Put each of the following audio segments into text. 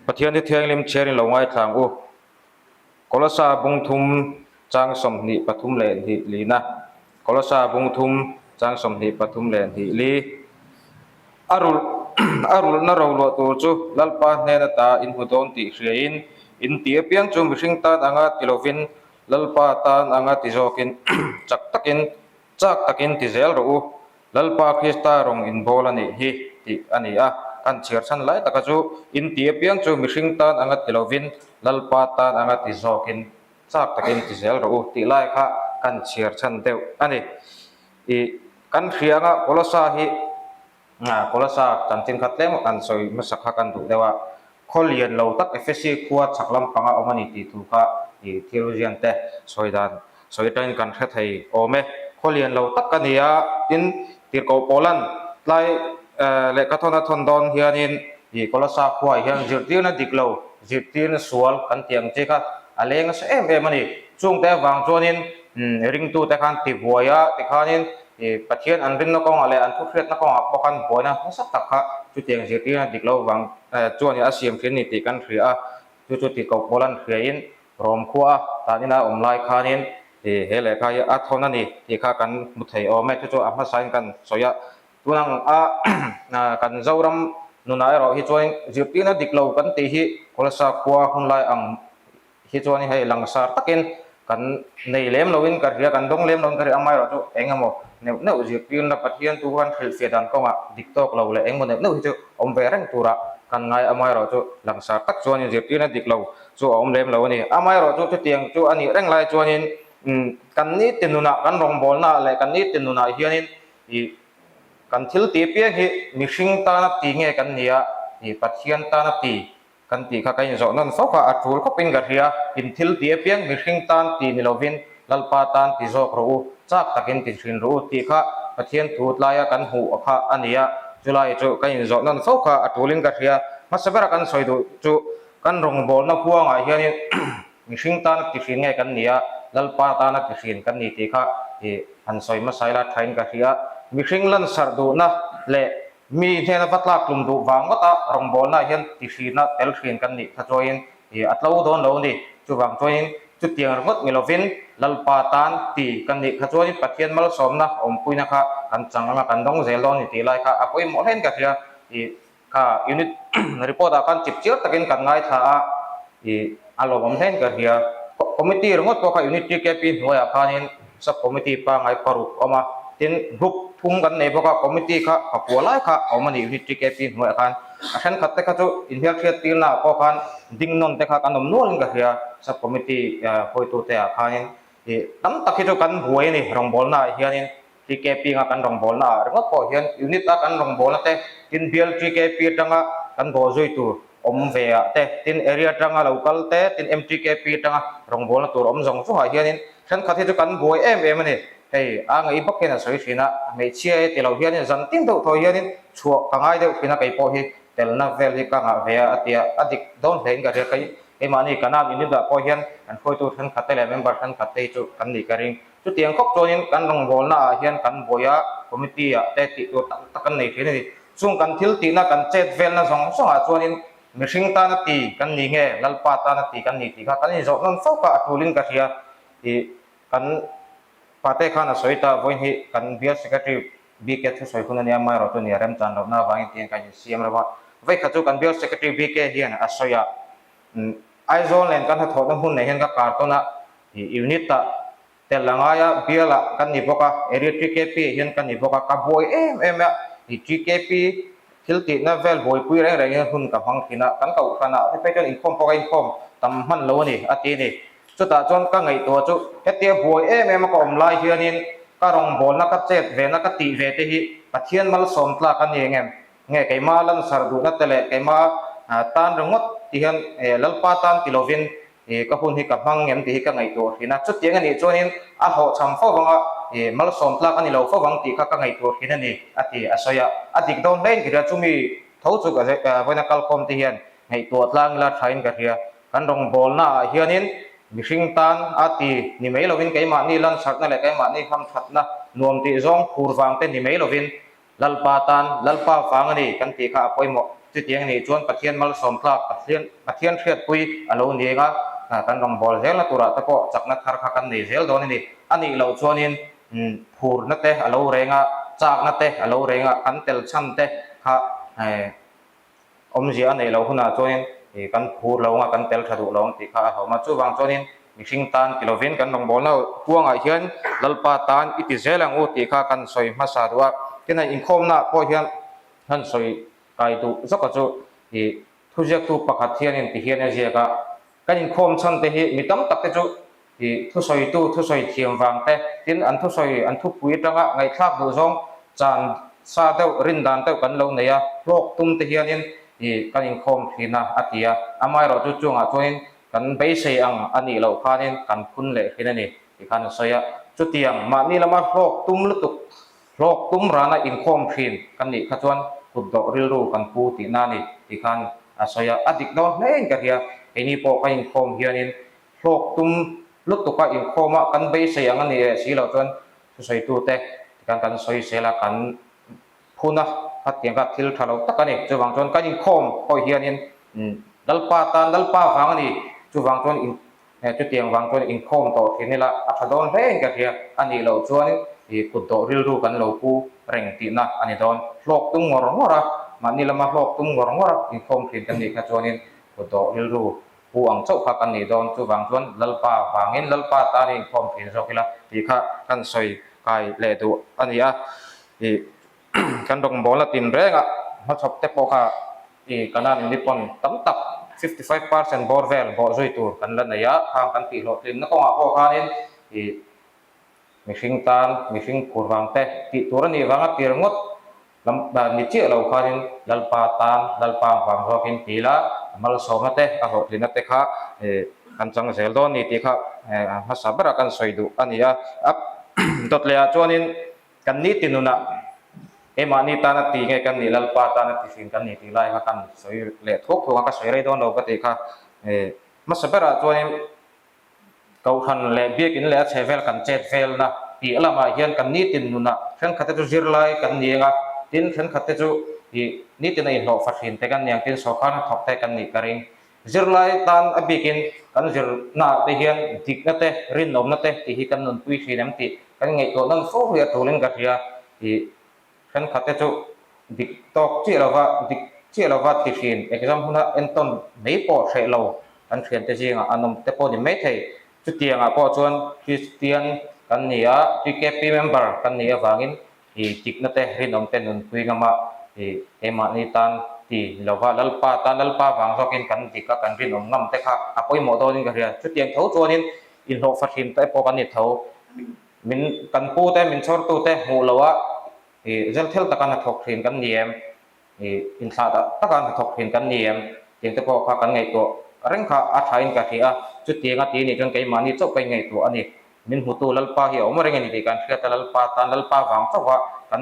Pathian hi thianghlim chhiarin lo ngaithla ang u. Kolosa bung thum chang 23 leh hnih lina. Kolosa bung thum chang 23 leh hnih li. A rulh a rulhna roluah tur chu Lalpa hnen ata in hmu dawn tih hriain in ti apiang chu mihring tan anga ti lovin Lalpa tan anga ti zawkin chak takin Chak takin ti zel rawh u, Lalpa Krista rawng inbawl a nih hi tih a ni a, kan chhiar chhan lai taka chu in ti apiang chu mihring tan anga ti lovin Lalpa tan anga ti zawkin chak takin ti zel rawh u tih lai kha kan chhiar chhan deuh a ni. Ih kan hria anga Kolosa hi Kolosa chanchin kha tlem an sawi hmasa kha kan duh deuh a, khaw lian lo tak Efesi khua chhak lampanga awm a ni tih thu kha i theologian te sawi dan sawi atangin kan hre thei awm e. Khaw lian lo tak a ni a, tin tirhkoh Paulan tlai lehkha thawn a thawn dawn hianin i Kolosa khuaah hian zirtirna dik lo, zirtirna sual kan tih ang chi kha a leng nasa em em a ni. Chungte avang chuanin ringtute khan tibuai a tikhanin I Pathian an rinna kawngah leh an thuhriatna kawngah pawh khan buaina nasa tak kha chutiang zirtirna dik lo vang chuan a siam thin ni tih kan hria a, chu chu tih koh pawl an hriain Rom khua a tan ina awm lai khanin i he lehkha hi a thawn a ni tih kha kan hmu thei awm e, chu chu a hmasain kan sawi a. Tunang a kan Zoram nunah erawh hi chuan zirtirna dik lo kan tih hi Kawlsa khua hunlai ang Hi chuan hei langsar takin kan nei lem loin ka hria, kan dawng lem loin ka hria, amaherawh chu eng emaw neuh neuh zirtirna Pathian tu khan hrilhfiah dan kawngah dik tawk lo leh eng emaw neuh neuh hi chu awm ve reng turah kan ngai, amaherawh chu langsar tak chuanin zirtirna dik lo chu a awm lem lo a ni. Amaherawh chu chutiang chu a nih reng lai chuanin kan nitin nunah kan rawngbawlnaah leh kan nitin nunah hianin ih kan thil tih apiang hi mihring tana ti nge kan ni a, ih Pathian tana ti Kan tih kha ka inzawh nawn fo kha a tul khawpin ka hria, in thil tih apiang mihring tan ti ni lovin Lalpa tan ti zawk rawh u, chak takin ti thin rawh u tih kha Pathian thu tlaia kan hmuh kha a ni a, chulai chu ka inzawh nawn fo kha a tulin ka hria. Hmasa bera kan sawi duh chu kan rawngbawlna huangah hianin mihring tana ti hrin nge kan ni a, Lalpa tana ti hrin kan ni tih kha han sawi hmasa ila thain ka hria. Mihring lansarh duhna leh Mi hnena va tlak tlum duh vang ngawt a, rawngbawlnaah hian ti hrina tel hrin kan nih kha chuain ih a tlo dawn lo a ni. Chuvang chuain chutiang ringawt ni lovin Lalpa tan ti kan nih kha chuain Pathian malsawmna awmpuina kha kan chang anga kan dawng zel dawn a ni tih lai kha a pawimawh hlein ka hria. Ih kha unit report ah khan chip chiar takin kan ngaithla a, ih a lawmawm hlein ka hria. Committee ringawt pawh kha unit TKP hnuaiah khanin Sub Committee pangngai paruk a awm a, tin group thum kan nei bawk a, committee kha pakua lai kha a awm a ni unit TKP hnuaiah khan. A thenkhat te kha chu inhmelhriat tirna ah pawh khan ding nawn te kha kan awm nualin ka hria sub committee hawitute ah khanin ih tam tak hi chu kan buai a ni rawngbawlna ah hianin TKP anga kan rawngbawlna ah ringawt pawh hian unit a kan rawngbawlna te tin bial TKP atanga kan bawhzui tur awm ve ah te, tin area atanga lo kal te, tin MTKP atanga rawngbawlna tur awm zawng zawngah hianin thenkhat hi chu kan buai em em a ni. Hei a ngaih bawk hian a sawi thin a, hmeichhia e ti lo hianin zan tin deuh thaw hianin chhuah ka ngai deuh thin a, kei pawh hi telna vel hi ka ngah ve a a ti a, a dik dawn hlein ka hria. Kei keimahni ka nam unit ah pawh hian kan hruaitu thenkhat te leh member thenkhat te hi chu kan nih ka ring. Chutiang khawp chuanin kan rawngbawlna ah hian kan buai a, committee ah te tih tur tak tak kan nei thin a ni. Chung kan thil tihna kan chet velna zawng zawngah chuanin mihring tana ti kan ni nge Lalpa tana ti kan ni tih kha kan inzawh nawn fo kha a tulin ka hria tih kan pate khan a sawi ta. Vawiin hi kan bial secretary BK thusawi hun a nia, amaherawh chu nia remchan lohna avangin tiin kan insiam reuh a. Vawikhat chu kan bial secretary BK hian a sawi a, Aizawl nen kan hnathawhna hmun nei hian ka kar tawn a, unit ah Tel a ngai a, bial ah kan ni bawk a, area TKP ah hian ka ni bawk a, ka buai em em a, i TKP thil tihna vel buaipui reng reng hian hun ka hmang thin a, kan kohhran ah te phei chuan inkhawm pawh ka inkhawm tam hman lo a ni a ti a ni. Chutah chuan ka ngaihtuah chu hetia buai em em a ka awm lai hianin ka rawngbawlna ka chet ve na ka tih ve te hi Pathian malsawm tlak a ni eng em? Nge keimah lansar duhna te leh keimah tan ringawt ti hian Lalpa tan ti lovin I ka hun hi ka hmang ngem tih hi ka ngaihtuah thin a, chutiang a nih chuanin a hlawhchham fo vanga i malsawm tlak a ni lo fo vang tih kha ka ngaihtuah thin a ni, a ti a sawi a. A dik dawn hlein ka hria, chumi tho chu ka vawiina kalkhawm te hian ngaihtuah tlang ila thain ka hria. Kan rawngbawlna ah hianin mihring tan a ti ni mai lovin keimahni lansarhna leh keimahni hamthatna nuam tih zawng phur vang te ni mai lovin Lalpa tan, Lalpa vang a ni kan tih kha a pawimawh. Chutiang nih chuan Pathian malsawm tlak, Pathian Pathian hriatpui a lo ni eng a, kan rawngbâwl zelna turah te pawh chakna thar kha kan nei zel dawn a ni. A nih loh chuanin phurna te a lo reng a, châkna te a lo reng a, kan tel chhan te kha Awmzia a neih loh hunah chuanin kan phur lo anga kan tel tha duh lo ang tih kha a hlawm a. Chuvang chuanin mihring tan ti lovin kan rawngbawlna kuangah hian Lalpa tan i ti zel ang u tih kha kan sawi hmasa duh a. Tin a inkhawmnaah pawh hian han sawi kai duh zawka chu ih thuziaktu pakhat hianin ti hian a ziak a. Kan inkhawm chhan te hi mi tam tak te chu ih thusawitu thusawi thiam vang te, tin an thusawi an thupui atanga ngaihthlak duh zawng chan sa deuh rin dan deuh kan lo nei a, hlawk tum te hianin ih kan inkhawm thin a a ti a. Amaherawh chu chungah chuanin kan beisei ang a nih loh khanin kan phun leh thin a ni tih khan a sawi a. Chutiang mahni lama hlawk tum lutuk hlawk tum rana inkhawm thin kan nih kha chuan kutdawh rilru kan pu tihna a ni tih khan a sawi a. A dik dawn hlein ka hria, keini pawh kan inkhawm hianin Hlawk tum lutuka inkhawma kan beisei ang a nih leh si loh chuan thusawitute tikhan kan sawi sel a, kan phun a, khatiang kha thil tha lo tak a ni. Chuvang chuan kan inkhawm pawh hianin Lalpa tan Lalpa vang a ni. Chuvang chuan in chutiang vang chuan inkhawm tawh thin ila a tha dawn hlein ka hria. A nih loh chuan kut dawh rilru kan lo pu reng tihna a ni dawn. Hlawk tum ngawr ngawr a, mahni lama hlawk tum ngawr ngawr a inkhawm thin kan nih kha chuanin kut dawh rilru Pu ang chauh kha kan nih dawn, chuvang chuan Lalpa vangin Lalpa tan i inkhawm thin zawk ila tih kha kan sawi kai leh duh a ni a. Ih kan rawngbawlna tin rengah hmachhawp te pawh kha ih Kanan Unicorn tam tak 55% bawr vel bawh zui tur kan la nei a, khang kan tih hlawhtlinna kawngah pawh khanin ih mihring tan mihring phur vang te tih tur a nih vanga tir ngawt Lam dan ni chiah lo khanin Lalpa tan Lalpa ang vang zawkin ti ila, a malsawmna te, a hlawhtlinna te kha kan chang zel dawn ni tih kha hmasa berah kan sawi duh a ni a. A dawt lehah chuanin kan ni ti nunah keimahni tana ti nge kan nih Lalpa tana ti hrin kan ni tih lai kha kan sawi leh thuk thuk a, ka sawi rei dawn lo ka tih kha hmasa berah chuanin Kohhran leh biakin leh a chhe vel kan chet velna tih lamah hian kan nitin nunah thenkhatte chu zirlai kan ni ang a, tin thenkhatte chu ih nitin a inhlawh fahrin te kan ni ang tin sawrkar hnathawk te kan nih ka ring. Zirlai tan a bikin kan zirnaah te hian dikna te, rinawmna te tih hi kan nunpui thin em tih kan ngaihtuah nawn fo hi a tulin ka hria. Ih Thenkhatte chu dik tawk chiah lova dik chiah lova ti thin exam huna entawn mai pawh hreh lo kan thiante zingah an awm te pawh ni maithei. Chutiangah pawh chuan Kristian kan ni a, TKP member kan nih avangin i dikna te rinawm te nunpui ngama i keimahni tan ti ni lova Lalpa tan Lalpa vang zawkin kan dik a kan rinawm ngam te kha a pawimawh dawnin ka hria. Chutiang tho chuanin inhlawhfa thin te pawh kan ni tho. Min kan pu te, min chhawrtu te hmuh loh a i zelthel taka hnathawk thin kan ni em? I inthlah dah taka hnathawk thin kan ni em? Tiang te pawh kha kan ngaihtuah reng kha a thain ka hria a, chutiang a ti nih chuan keimahni chauh ka ingaihtuah a ni. Min hmutu Lalpa hi a awm reng a ni tih kan hriat a, Lalpa tan Lalpa vang chauha kan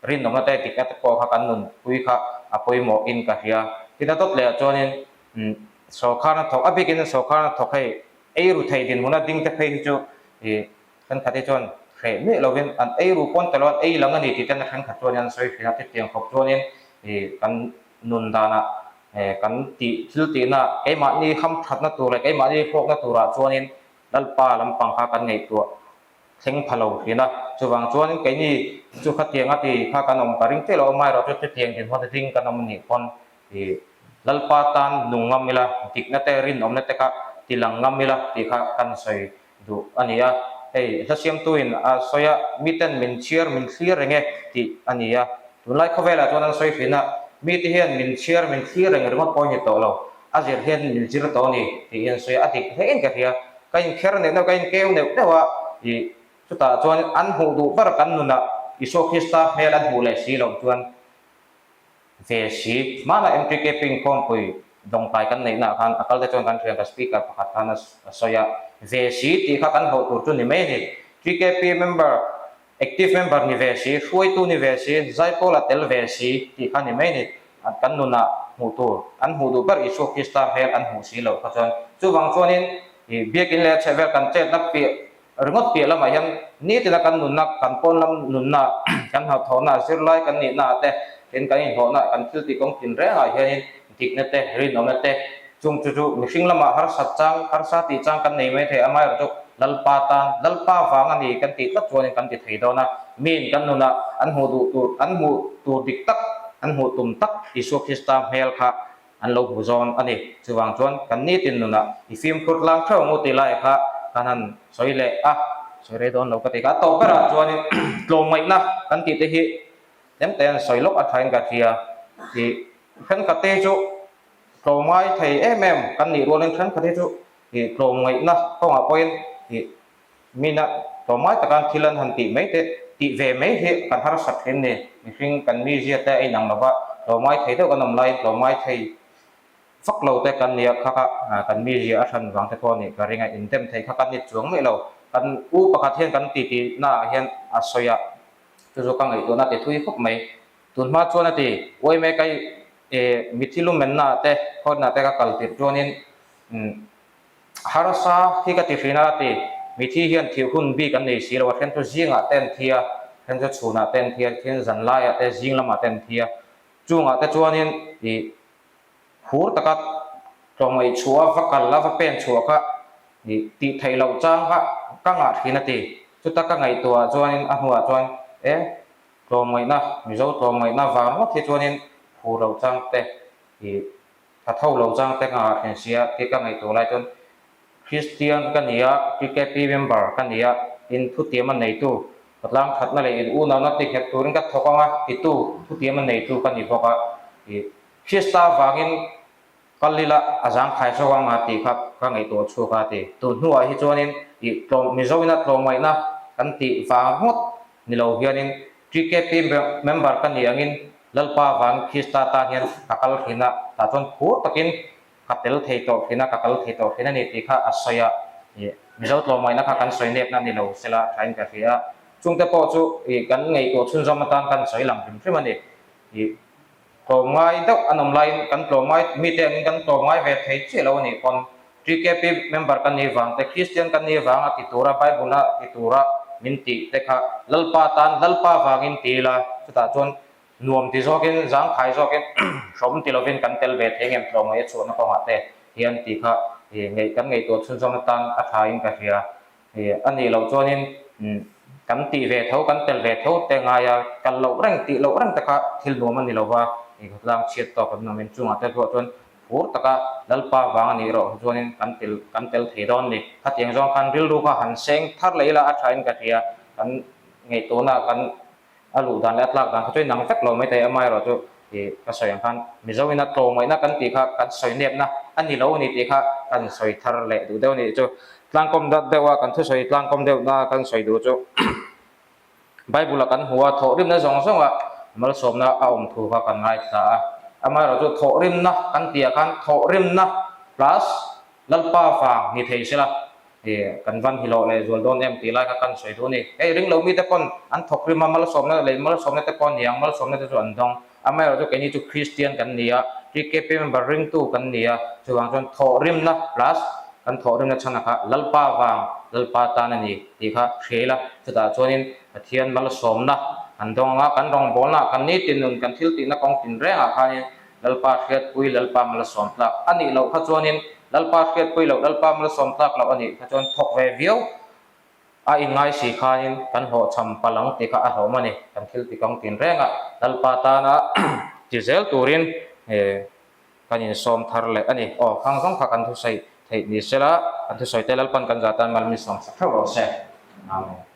rinawmna te dikna te pawh kha kan nunpui kha a pawimawh in ka hria. Tin a dawt leh ah chuanin sawrkar hnathawk a bikin sawrkar hnathawk hei Ei ru thei dinhmuna ding te phei hi chu ih thenkhat hi chuan hreh miah lovin an ei ru pawn tel lo an ei lang a ni tih ten a thenkhat chuanin an sawi thin a, chutiang khawp chuanin ih kan nun danah eh kan tih thil tihna keimahni hamthatna tur leh keimahni hlawkna turah chuanin Lalpa lampang kha kan ngaihtuah thleng pha lo thin a, chuvang chuanin keini chu khatiang a ti kha kan awm ka ring chiah lo amaherawh chu chutiang dinhmun ding kan awm anih pawn Ih, Lalpa tan nung ngam ila, dikna te, rinawmna te kha tilang ngam ila tih kha kan sawi duh a ni a. Hei, hla siamtuin a sawi a, miten min chhiar min thlir reng e tih a ni a. Tunlai khawvelah chuan an sawi thin a, mite hian min chhiar min thlir reng ringawt pawh a ni tawh lo, a zir hian min zir tawh a ni tih hi an sawi a, a dik hlein ka hria. Ka inkher neuh neuh, ka inkeu neuh neuh a, ih, chutah chuan an hmuh duh ber kan nunah Isua Krista hmel an hmuh leh si loh chuan, Ve si, hmanah MTK ping khawmpui dawngkai kan neihnaah khan a kalte chuan kan thian ka speaker pakhat khan a sawi a, ve si tih kha kan hlawh tur chu ni mai a ni. TKP member, active member ni ve si, hruaitu ni ve si, zaipawla tel ve si tih kha ni mai a ni. Kan nunah hmuh tur, an hmuh duh ber Isua Krista hmel an hmuh si loh kha chuan. Chuvang chuanin biakin leh a chhehvel kan chetna piah Ringawt piah lamah hian nitina kan nunna, kan pawn lam nunna, kan hlauhthawhna, zirlai kan nihna ah te, Tin, kan inhlawhna, kan thil tih kawng tin rengah hianin dikna te, rinawmna te, chung chu chu mihring lamah harsat chang, harsa tih chang kan nei mai thei, amaherawhchu Lalpa tan, Lalpa vang a ni kan tih tlat chuanin kan ti thei dawn a. Miin kan nunah an hmuh duh tur, an hmuh tur dik tak, an hmuh tum tak Isua Krista hmel kha an lo hmu zawn a ni. Chuvang chuan kan nitin nunah i fimkhur tlang theuh ang u tih lai kha kan han sawi leh a, sawi rei dawn lo ka ti kha. A tawp berah chuanin tlawmngaihna kan tih te hi tlem te an sawi lawk a thain ka hria. Ih thenkhat te hi chu tlawmngai thei em em kan nih rualin thenkhat hi chu ih tlawmngaihna kawngah pawhin ih Mina tlawmngai taka thil an han tih mai te, tih ve mai hi kan harsat thin ni. Mihring kan mizia te a inang lova, tlawmngai thei deuh kan awm laiin tlawmngai thei vak lo te kan nia kha kha kan mizia a hran vang te pawh a nih ka ring a, indem thei kha kan ni chuang mai lo. Kan u pakhat hian kan titi naah hian a sawi a, chu chu ka ngaihtuahna ti thui khawp mai. Tunhma chuan a ti, Uai mek ai e mithi lumenna ah te, khawtna te ka kal tirh chuanin Harsa hi ka ti hrin a ti. Mithi hian thih hun bik an nei si lo a, then chu zingah te an thi a, then chu chhunah te an thi a, then zan laiah te zing lamah te an thi a. Chungah te chuanin ih phur taka tlawmngaih chhuah a va kal a va pen chhuah kha ih tih theih loh chang kha ka ngah thin a ti. Chuta ka ngaihtuahah chuanin a hnuah chuan e tlawmngaihna Mizo tlawmngaihna vang ringawt hi chuanin phur loh chang te ih Ka tho lo chang te ka ngah thin sia tih ka ngaihtuah lai chuan Kristian ka ni a, PKP member ka ni a, in thutiam a neitu, khawtlang thatna leh in unauna ti nghet turin ka thawk ang a titu thutiam a neitu ka ni bawk a, ih Krista vangin kal ila a zangkhai zawk ang a tih kha ka ngaihtuah chhuak a ti. Tun hnuah hi chuanin ih tlawm Mizoina tlawmngaihna kan tih vang ngawt ni lo hianin TKP member ka nih angin Lalpa vang Krista tan hian ka kal thin a, tah chuan phur takin ka tel thei tawh thin a, ka kal thei tawh thin a ni tih kha a sawi a, ih Mizo tlawmngaihna kha kan sawi nepna a ni lo sela thain ka hria a, chungte pawh chu ih kan ngaihtuah chhunzawm atan kan sawi lang hrim hrim a ni. Ih tlawmngai deuh an awm laiin kan tlawmngai mite angin kan tlawmngai ve thei chiah lo a nih pawn TKP member kan nih vang te, Kristian kan nih vanga ti tura Bible a ti tura min tih te kha Lalpa tan Lalpa vangin ti ila, chutah chuan nuam ti zawkin, zangkhai zawkin, hrawm ti lovin kan tel ve thei ngem tlawmngaih a chhuahna kawngah te hian tih kha ngeih kan ngaihtuah chhunzawm atan a thain ka hria. A nih loh chuanin kan tih ve tho, kan tel ve tho te ngaia kal loh reng, tih loh reng te kha thil nuam a ni lova, khawtlang chhiat tawk an awmin chungah te pawh chuan Phur taka Lalpa vang a nih rawh chuanin kan tel kan tel thei dawn ni. Khatiang zawng khan rilru kha han seng thar leh ila a thain ka hria. Kan ngaihtuahna kan a luh dan leh a tlak dan kha chu inang vek lo mai thei. Amaherawhchu ih ka sawi ang khan Mizoina tlawmngaihna kan tih kha kan sawi nepna a ni lo a ni tih kha kan sawi thar leh duh deuh a nih chu. Tlangkawm deuh a kan thusawi tlangkawm deuhna kan sawi duh chu. Bible-a kan hmu a, thawhrimna zawng zawnga malsawmna a awm thu kha kan ngaithla a. Amaherawhchu thawhrimna kan tihah khan thawhrimna plus Lalpa vang ni thei sela kan van hi lawh leh zual dawn em tih lai kha kan sawi duh a ni. Hei ringlo mite pawn an thawkrim a, malsawmna leh malsawmna te pawh a ni ang, malsawmna te chu an dawng. Amaherawhchu keini chu Kristian kan ni a, TKP member ringtu kan ni a, chuvang chuan thawhrimna plus kan thawhrimna chhana kha Lalpa vang, Lalpa tan a ni tih kha hria ila, chutah chuanin Pathian malsawmna kan dawng anga kan rawngbawlna, kan nitin nun, kan thil tihna kawng tinrengah khanin Lalpa hriatpui, Lalpa malsawm tlak a nih loh kha chuanin Lalpa hriatpui loh, Lalpa malsawm tlak loh a nih kha chuan thawk ve viau A inngai si khanin kan hlawhchham palh ang tih kha a hlawm a ni. Kan thil ti kang tin reng a, Lalpa tana ti zel turin kan insawm thar leh a ni. Aw, khang zawng kha kan thusawi theih ni sela, kan thusawi te Lalpan kan zah tan mal min sawm sak theuh rawh se. Amen.